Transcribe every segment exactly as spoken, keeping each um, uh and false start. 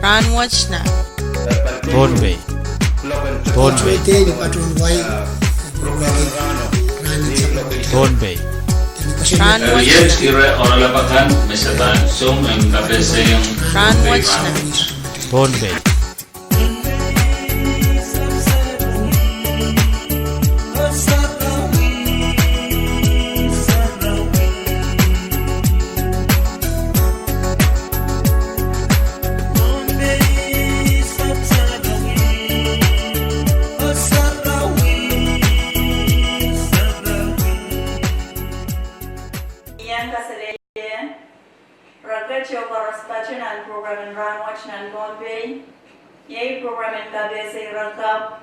Rahnwet nan Pohnpei. Pohnpei. Pohnpei. Rahnwet nan Pohnpei. Iang kasalehiong reket oh koaros pato nan program en Rahnwet nan Pohnpei. Iei program en kapehse ire kapw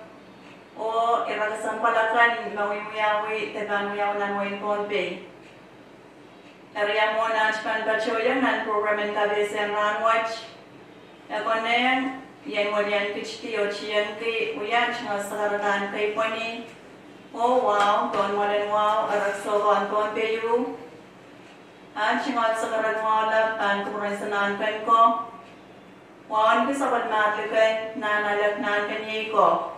oh ire kesempwal akan me wiawi de pahn wiawi nan wehin Pohnpei. Eri ia mwohn aht pahn patohiong nan program en kapehse en rahnwet? E konehng ien welian kitidi oh tiengki wia tungoal sakaradahn keipweni oh wahu pohn mwoalen wahu, ire kesempwal pohn Pohnpei. Aht tungoal sakaradahn wahu lap pahn kupwuren sanahnken ko. Waunki sapwellimatail kan nan alek nahnken iei ko.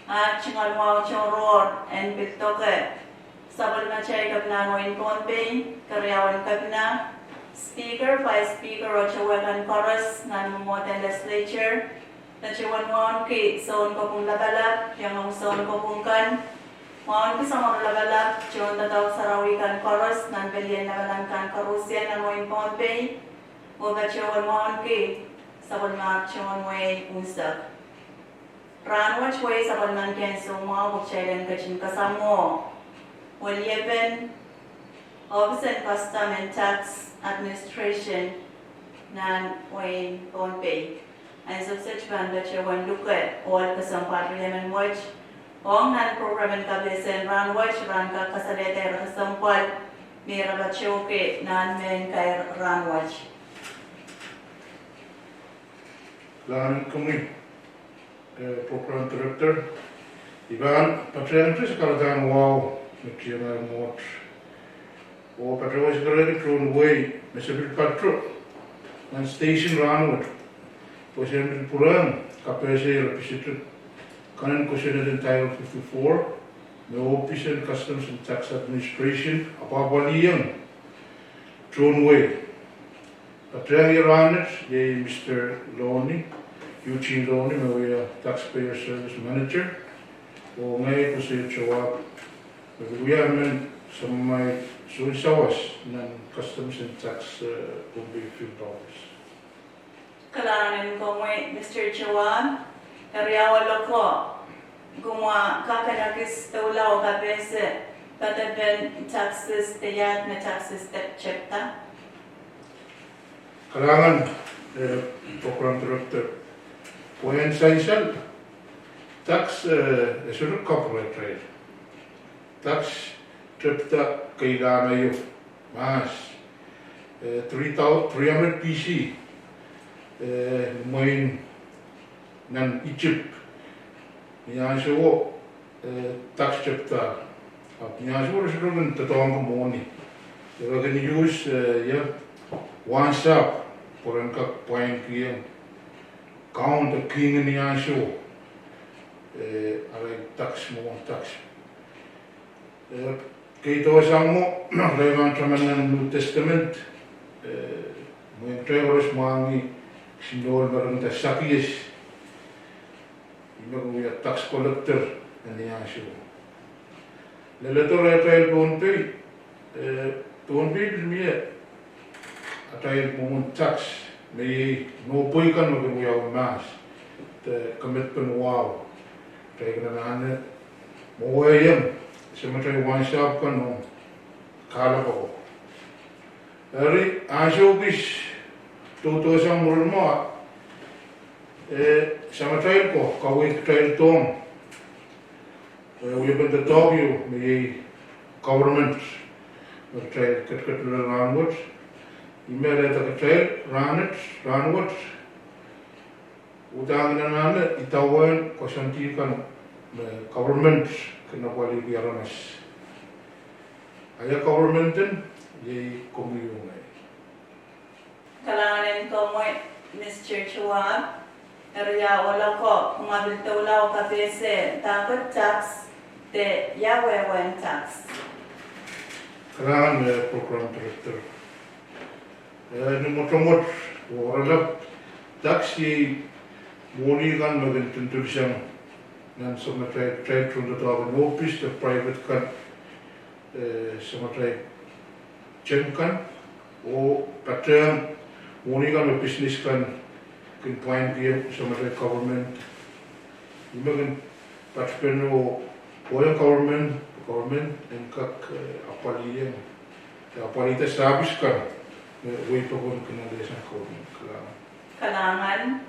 Aht tungoal wahu tohrohr en pil doke sapwellimatail kepina en wehin Pohnpei, keriaun kepina, speaker, vice speaker oh towe kan koaros nan mwomwohden legislature. Patohwan waunki sounkopwung lapalap, iangahki sounkopwung kan. Waunki samworo lapalap, tohn doadoahk sarawi kan koaros nan pelien lamalam kan koaros nan wehin Pohnpei. Oh patohwan waunki sapwellimatail tohn wehi unsek. Rahnwet wehi sapwellimen kehn soumwahu pwe kitail en ketin kasamwo weliepen ohpis en Customs and Tax Administration nan wehin Pohnpei. Ansou kiset pahn patohwan luke ohl kesempwal riemen wet ong nan program en kapehse en rahnwet, rahn kak kasalehda ire kesempwal me ire patohki nan mehn kair rahnwet. Kalahngan en komwi, eh, program director. I pahn patohwan pil sakaradahn wahu me tiengki mwohd oh patohwan sakaradahn tohn wehi me se pil pato nan station rahnwet. Pwe se pil pwurehng kapehse ire pisito kan en kosonned en Title fifty-four me ohpis en Customs and Tax Administration apwahpwalihong tohn wehi. Patohwan rahnwet iei Mister Loni, Eugene Loni, me wia Taxpayer Service Manager. Oh ngehi Kosei Tewahp, me wia emen samamwail sounsawas nan Customs and Tax, eh, Pohnpei Field Office. Kalahngan en komwi, Mister Tewahp. Eri ia wehwehki kumwa kak en ekis doula oh kapehse poadepen taxes de iahd me taxes de tepda? Kalahngan, eh, program director. Pwe en sansal, tax, eh, e sohte kapwurehng. Tax tepda keilahn aio mahs, eh, three thousand, three hundred B C, eh, mwein nan Egypt. Ni ansouo, eh, tax tepda. Ahpw ni ansouo re sohte kin doadoahngki mwohni. Re kin use, eh, ia, wahnsahpw pwe ren kak pwainkiong kaun de kihong ni ansouo, eh, arail tax mwohn tax. Eh, keido sang mwo, re iang taman nan New Testament, eh, mwein kitail koaros mwahngih kisin ohl me ren nda Sakias. Ih me kin wia tax collector en ni ansouo. Leledo rehtail Pohnpei, eh, Pohnpei pil mie atail mwomwen tax, me iei nohpwei kan me kin wiawi mahs de kemedepen wahu. Kitail kin anahne mwowehiong samatail wahnsahpw kan ong kahlap ako. Eri ansou kis doadoahk sang mwurin mwo, eh, samatail ko kaweid kitail dohng, eh, wiepen doadoahk ieu me iei government me kitail ketiket loale rahnwet. Ih me lelehda kitail rahnwet, rahnwet uhdahn anahne idawehn koasoandi kan me government kin apwalihki aramas. Ahi government en, iei komwi oh ngehi. Kalahngan en komwi, Mister Chua, eri ia ohloko, kumwa pil doula oh kapehse dahkot tax de ia wehwehn tax? Kalahngan, eh, Program Director. Eh, ni mwotomwot oh oaralap, tax iei mwohni kan me kin dindulsang nan samatail, tail tohndoadoahk en ohpis de private kan, eh, samatail teng kan, oh patehng mwohni kan me business kan kin pwain kihong samatail government. Ih me kin patpene oh kohieng government, government en kak, eh, apwaliheng, apwalihda service kan me wei pokon kin alehsang government. Kalahngan. Kalahngan.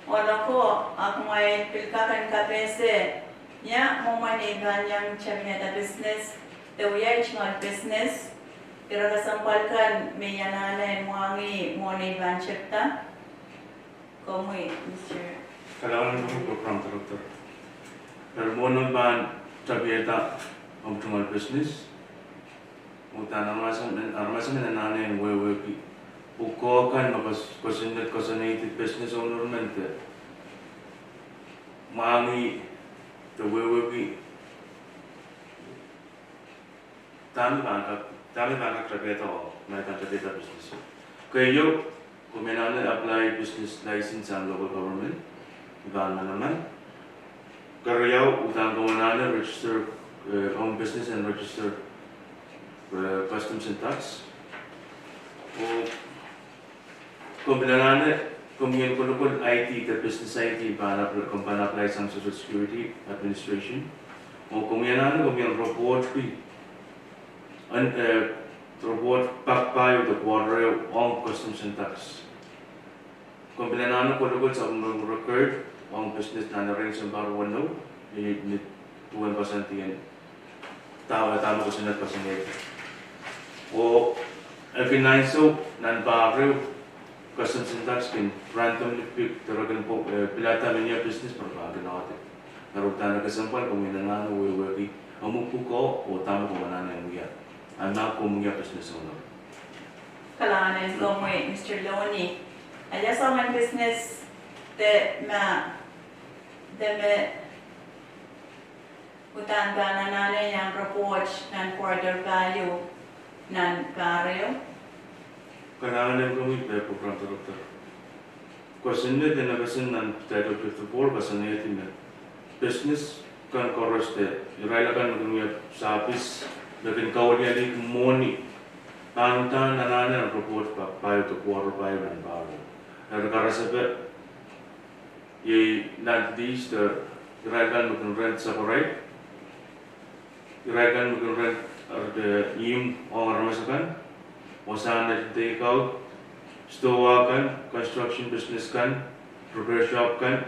Ohloko, a kumwail pil kak en kapehse ia mwomwen ei pahn iang tepda business de wia ei tungoal business, ire kesempwal kan me I anahne en mwahngih mwohn ei pahn tepda? Komwi, Mister. Kalahngan komwi Program Director. Eri mwohn omw pahn tepda omw tungoal business, uhdahn aramas emen, aramas emen anahne en wehwehki pwukoa kan me kos-, kosonned koasoanehdi business owner men de mwahngih de wehwehki dahme pahn kak, dahme pahn kak tepda oh ma I pahn tepda business. Keieu, komwi anahne apply business license sang local government, I pahn manaman. Keriau, uhdahn komwi anahne register, eh, omw business en register, eh, customs and tax. Oh komwi pil anahne, komwi en kolokol I D de business I D pahn apply, komw pahn apply sang Social Security Administration. Oh komwi anahne, komwi en report ki, en, eh, report pak pahieu de kwarehieu ong Customs and Tax. Komwi pil anahne kolokol sapwellime record ong business nan erein sounpar weneu, ni, ni duwen koasoandi en dahme, dahme kosonned koasoanehdi. Oh e kin ansou nan pahr ehu, Customs and Tax kin randomly pick de re kin pwo-, eh, pilada mehnia business pwe re pahn kin audit. Eri uhdahn kesempwal komwi en anahne wehwehki omw pwukoa oh dahme komw anahne en wia, a ma komw wia business owner. Kalahngan en komwi, Mister Loni. A ia soangen business de ma, de me uhdahn pahn anahne iang report nan quarter pahieu nan pahr ehu? Kalahngan en komwi, eh, Program Director. Kosonned en FSM nan Title fifty-four koasoanehdi me business kan koaros de irail akan me kin wia service me kin kauwilialihki mwohni, pahn uhdahn anahne en report pak pahieu de quarter pahieu nan pahr ehu. Eri karasepe, iei land lease de irail akan me kin rent sapwarail, irail akan me kin rent, eh, ihmw ong aramas akan, wasahn take out, stowa kan, construction business kan, repair shop kan,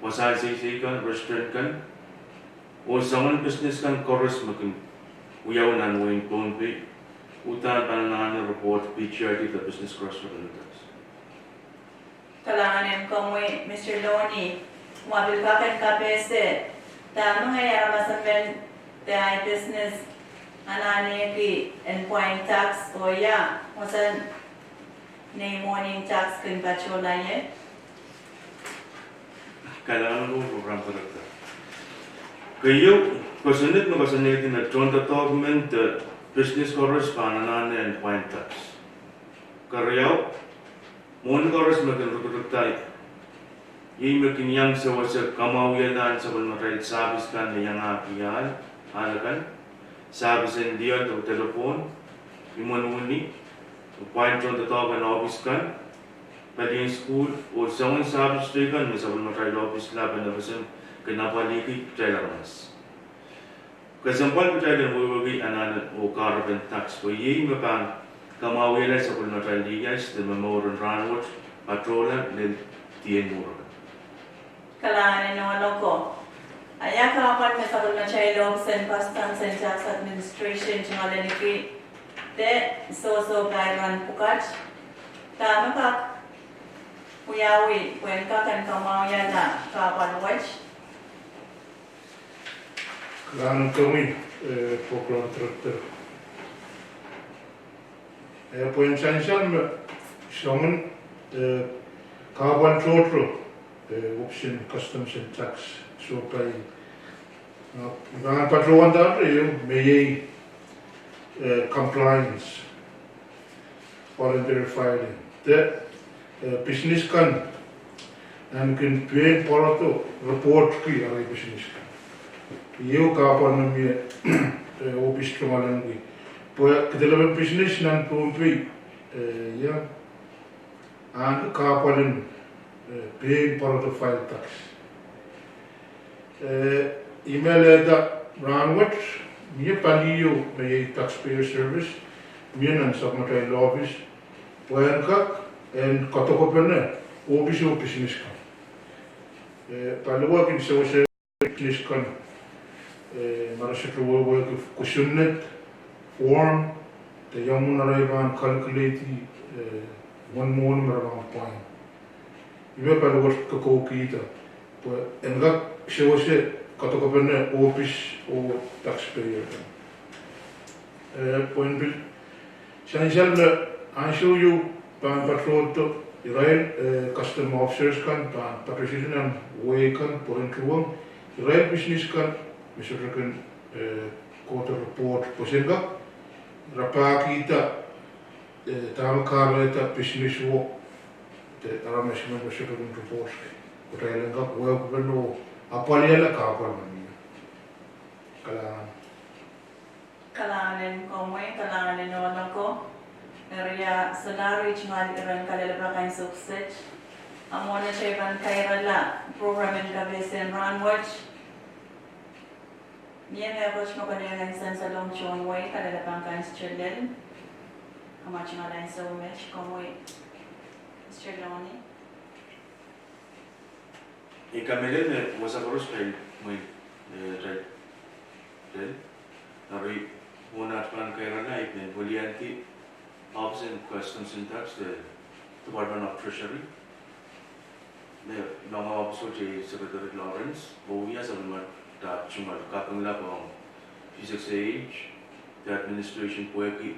wasahn seisei kan, restaurant kan, oh soangen business kan koaros me kin wiawi nan wehin Pohnpei, uhdahn pahn anahne report PGRT de Business Gross Revenue Tax. Kalahngan en komwi, Mister Loni. Kumwa pil kak en kapehse dahme ngehi aramas emen de ahi business anahneki en pwain tax oh ia wasahn nei mwohnin tax kin patohlaie? Kalahngan en komwi Program Director. Keieu, kosonned me koasoanehdi me tohndoadoahk men de business koaros pahn anahne en pwain tax. Keriau, mwohni koaros me kin rukirukda, iei me kin iang sewese kamwahuiala sapwellimatail service kan me iangahki ahl, ahl akan, service en lioal de telephone, imwen wini, pwain tohndoadoahk en ohpis kan, palien sukuhl, oh soangen service teikan me sapwellimatail ohpis lap en FSM kin apwalihki kitail aramas. Kesempwal kitail en wehwehki anahne oh kahrepen tax pwe iei me pahn kamwahuiala sapwellimatail lihai de momour en rahnwet, patohla lel dien mour akan. Kalahngan en ohloko. A ia kahpwal me sapwellimatail ohpis en Customs and Tax Administration tungoaleniki de sohsohpai rahn pwukat? Dahme kak wiawi pwehn kak en kamwahuiala kahpwal wet? Kalahngan en komwi, eh, Program Director. Eh, pwehn sansal me soangen, eh, Kahpwal tohto, eh, ohpis en Customs and Tax, soh pai, ah, I pahn patohwanda ehu me iei, eh, compliance, voluntary filing. De, eh, business kan nan kin pein pwarodo report ki arail business kan. Iei kahpwal me mie, eh, ohpis tungoalenki. Pwe kedelepen business nan Pohnpei, eh, ia, ahneki kahpwal en, eh, pein pwarodo file tax. Eh, I men lelehda rahnwet, mie pali ehu me iei Taxpayer Service, mie nan sapwellimatail ohpis, pwe en kak en kadokepene ohpis oh business kan. Eh, paliwar kin sewese business kan, eh, ma re sohte wehwehki kosonned, form, de ia mwomwen arail pahn calculate, eh, mwomwen me re pahn pwain. Ih me paliwar kokoukihda, pwe en kak sewese kadokepene ohpis oh taxpayer kan. Eh, pwe en pil sansal me ansou ieu pahn patohdo irail, eh, custom officers kan pahn patohdo nan wehi kan pwe ren tuhwong irail business kan me sohte kin, eh, kohdo report pwe sen kak rapahkihda, eh, dahme kahrehda business wo de aramas men me sohte kin report. Kitail en kak wehwehki oh apwalihala kahpwal me mie. Kalahngan. Kalahngan en komwi, kalahngan en ohloko. Eri ia solahr tungoal iren kalelapak kan sohte. A mwohn atail pahn kairala program en kapehse en rahnwet, mie mehkot me konehng en sansalong tohn wehi, kalelapak kan Sister Lel. Kamwa tungoal ansou met, komwi Sister Loni. I kamehlele me wasa koaros pai mwein, eh, rai, rai. Eri mwohn at pahn kairala I men pwiliandi Office en Customs and Tax de Department of Treasury. Me manga office wet iei Secretary Lawrence, oh wia sapwellimatail tungoal kaping lap ong P six A H, de administration pwehki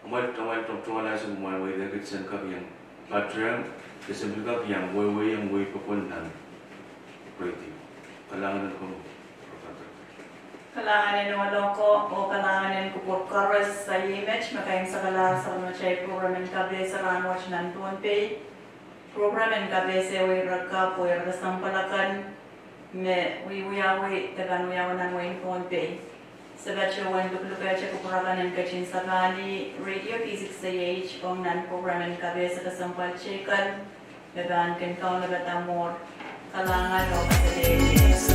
amwail, amwail tongoal ansou me mwail wehi de kit sen kak iang patehng, de sen pil kak iang wehwehki wehi pokon nan radio. Kalahngan en komwi. Kalahngan en ohloko, oh kalahngan en kupwur koaros, sahi met me kaimwisekala sapwellimatail program en kapehse rahnwet nan Pohnpei. Program en kapehse wehiraka pwe ire kesempwal akan me wiewiawi de pahn wiawi nan wehin Pohnpei. Se patohwan luklukehte kupwur akan en ketin sapahli Radio P six A H ong nan program en kapehse kesempwal teikan, me pahn kin kaunopada mour. Kalahngan oh kaselehlie.